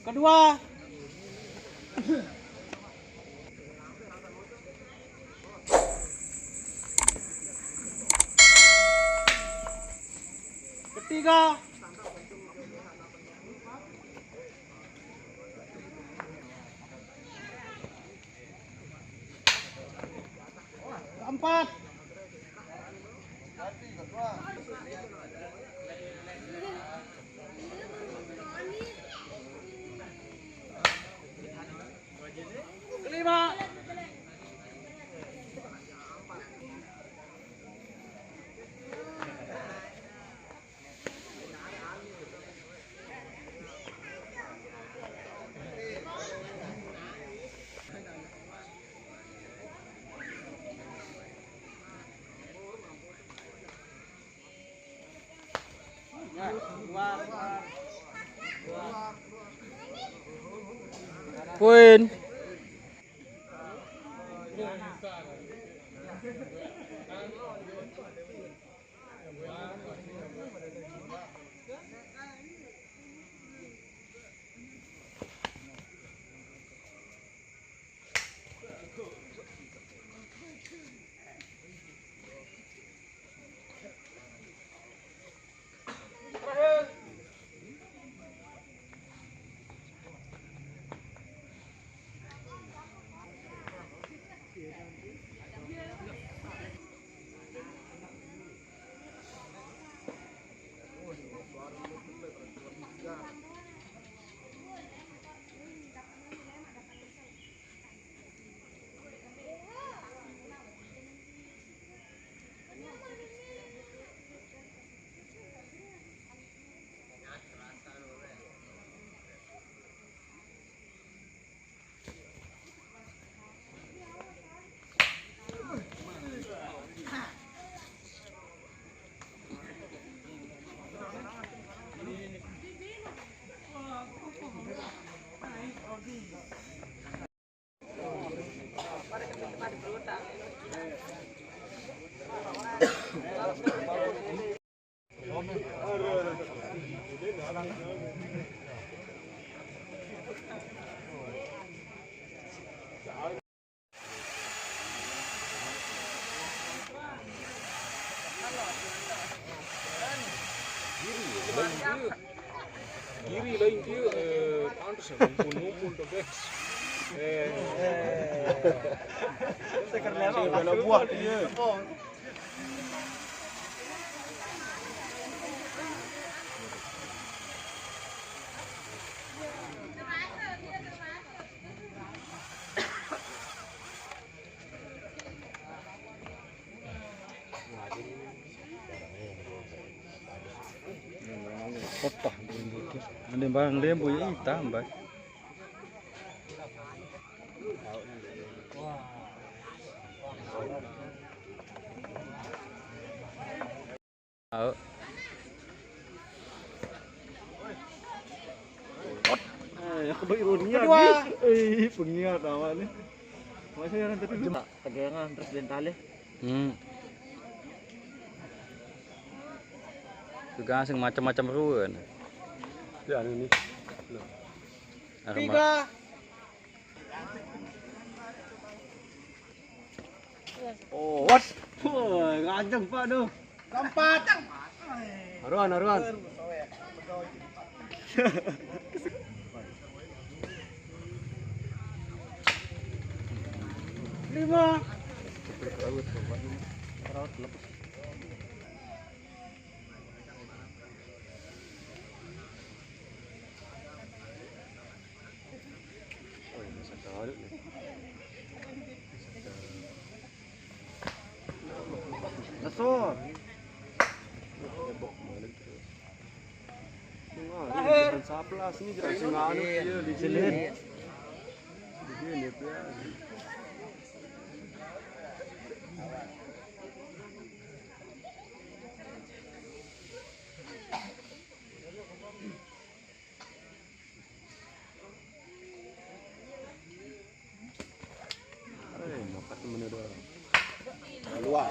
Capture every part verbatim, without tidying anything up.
Kedua. Ketiga. Keempat. Kelima. Poin. Giri lain dia, eh, pantas ya, ngumpul-ngumpul the best. Eh, saya kira lewat, kalau buat dia. Kota, ada barang lembu ya tambah. Au. Eh, aku baru niat. Kedua. Eh, pengiat awak ni. Masa yang tadi tu. Tegangan terus dentale. Hmm. Tegangan sing macam-macam ruan. Ya, ini. Loh. Tiga. Oh, what? Wah, kenceng, Pak, tu. Keempat. Aruan, aruan. Lima. Nasor. Terakhir. Saplas ni jangan singanu dia di sini. Di sini dia. Keluar.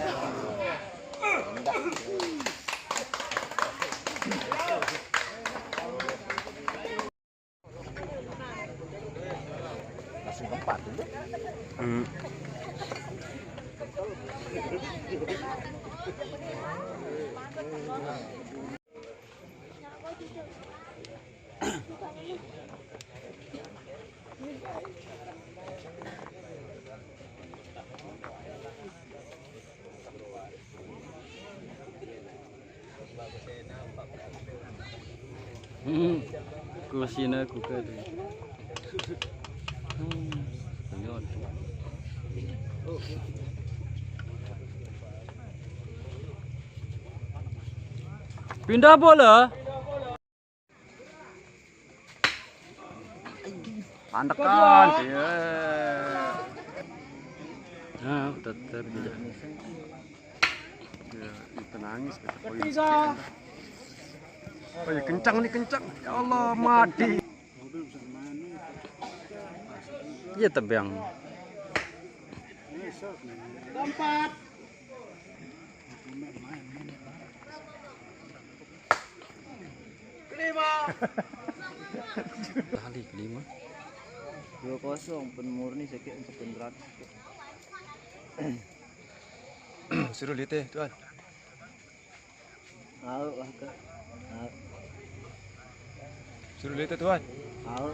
Hmm. Hmm, kursinya aku ke tu. Hmm, tengok. Pindah bola. Pantekan, iya. Nah, tetep. Ya, itu nangis, kata poin. Ketiga. Oh, ya, kencang nih, kencang. Ya Allah, mati. Iya, tebang. Keempat. Kelima. Tali kelima. Dua kosong, pun murni sakit untuk pun berat. Suruh lihat, eh, Tuan. Tahu lah, Kak. Tahu. Suruh lihat, Tuan. Tahu.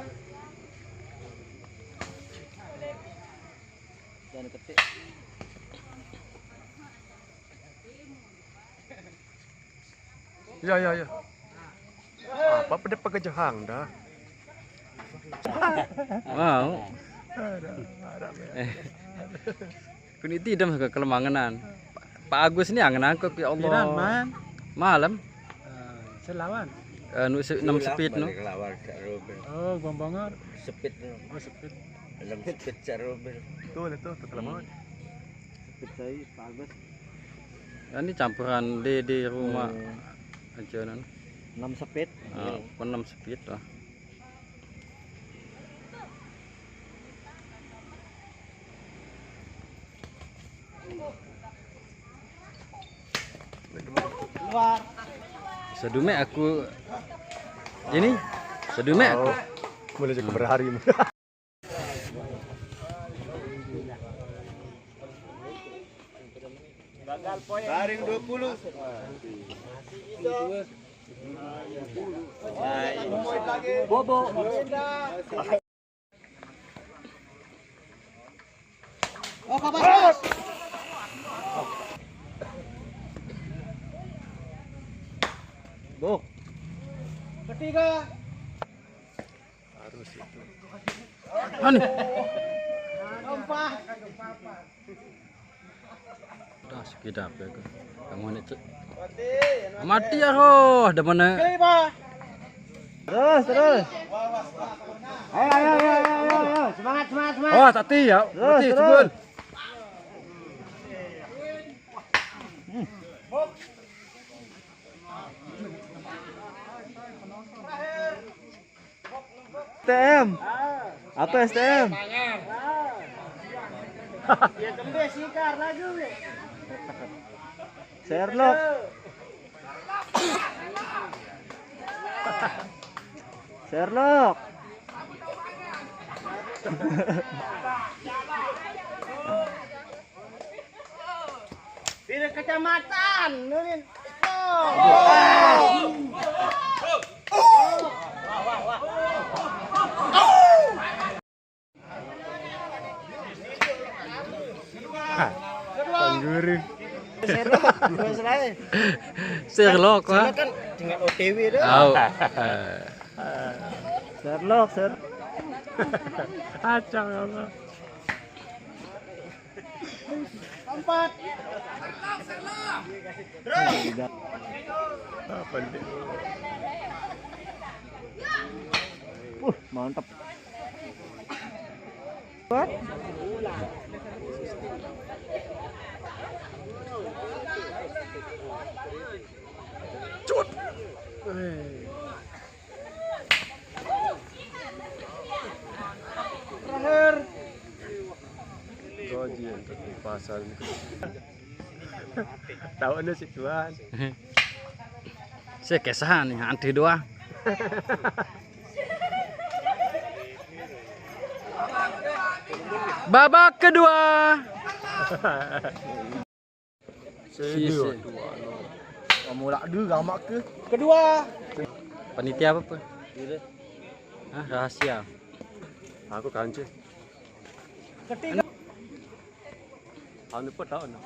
Jangan ketik. Iya, iya, iya. Apa pada pakai jahang dah? Wow. Ada, ada, ya. Eh. Kuni tidak ke kelemanganan. Pak Agus ini angen angkut, ya Allah. Piran, Man? Malam. Ah, selawan. Eh, nu se-, enam sepit, nu. Balik lawan Cak Robel. Oh, Bombongan. Sepit, nu. Oh, sepit. Enam sepit Cak Robel. Betul, itu, betul banget. Sepit saya, Pak Agus. Ya, ini campuran di, di rumah. Oh. Aja, nan. Enam sepit. Ah, enam sepit lah. Sedume aku ini, sedume aku. Oh, boleh juga berhari. Garing dua puluh. Bobo. Oh, Papa. Bok. Ketiga. Harus itu. Ani. Keempat. Dah, sekedap ya, Kak. Kamu ni, Cik. Mati ya, roh. Dah mana? Kelima. Terus, terus. Ayo, ayo, ayo, ayo, ayo. Semangat, semangat, semangat. Wah, tati ya. Terus, mati, terus. Cuman. S T M. Apa S T M? Ya, tembes sikar lagu. Sherlock. Sherlock. Pindah kecamatan, nurin. Oh. Tangguri. Sherlock, Sherlock, wah. Kan tinggal O T W doang. Au. Sherlock, Sher. Acang, ya Allah. Empat. Apa dia? Uh, mantap. Kuat. Cut. Eh. Terakhir. Gaji untuk di pasar. Tahu nih si Tuan. Saya kesahan nih, antri doang. Babak kedua. Sisi. Kamu lak dulu gamak ke? Kedua. Panitia apa, apa? Hah, rahasia. Aku kanci. Ketiga. Anu apa tahu nah.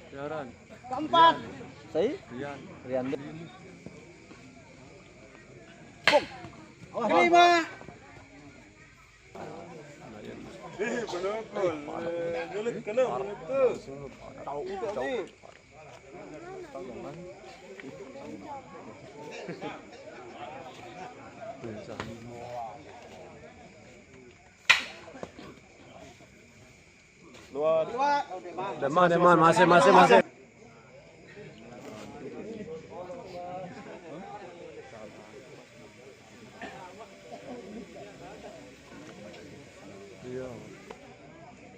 Siaran. Keempat. Saya? Rian. Rian. Kelima. Luar. Deman, deman, masih, masih, masih. Iya.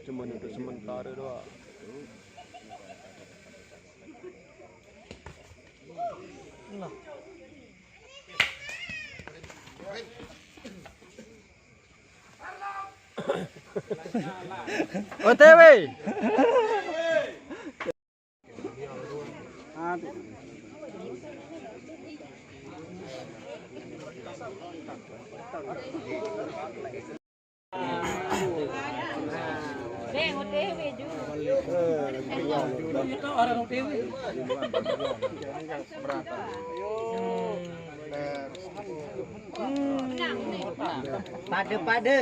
Cuman untuk sementara doang. O T W. Pada-pada.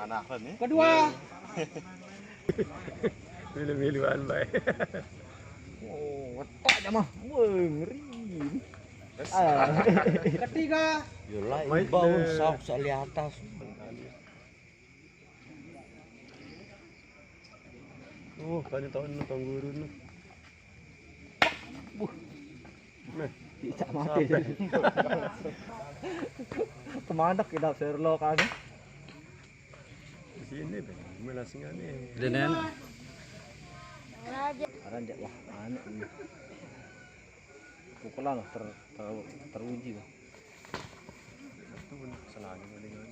Anak ni. Kedua. Milu-miluan baik. Oh, otak je mah. Woi, ngeri. Ah. Ketiga. Yo lah, imbau, sok, sok di atas. Oh, kan tahu ni Tuan Guru ni. Buh. Nah, cicak mati. Kemana kita serlo kan? Di sini, Ben. Melas sini. Denen. Aran jak wah, anu ni. Pukulan lah ter, ter, teruji lah. Itu pun selagi dengan.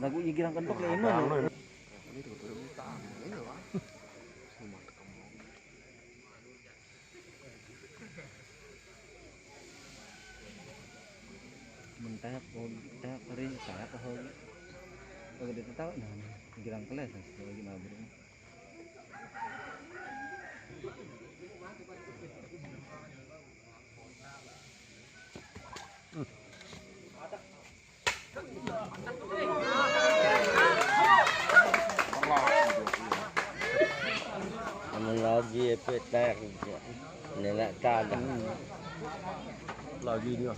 Lagu igiran kentok ya ini. Ini tuh tuh utang ini lah. Mentak, mentak, ring, tak, oh. Oke, dia tahu nah, igiran kelas lagi mabur. Amun lagi petak nenek kada. Lagi dia.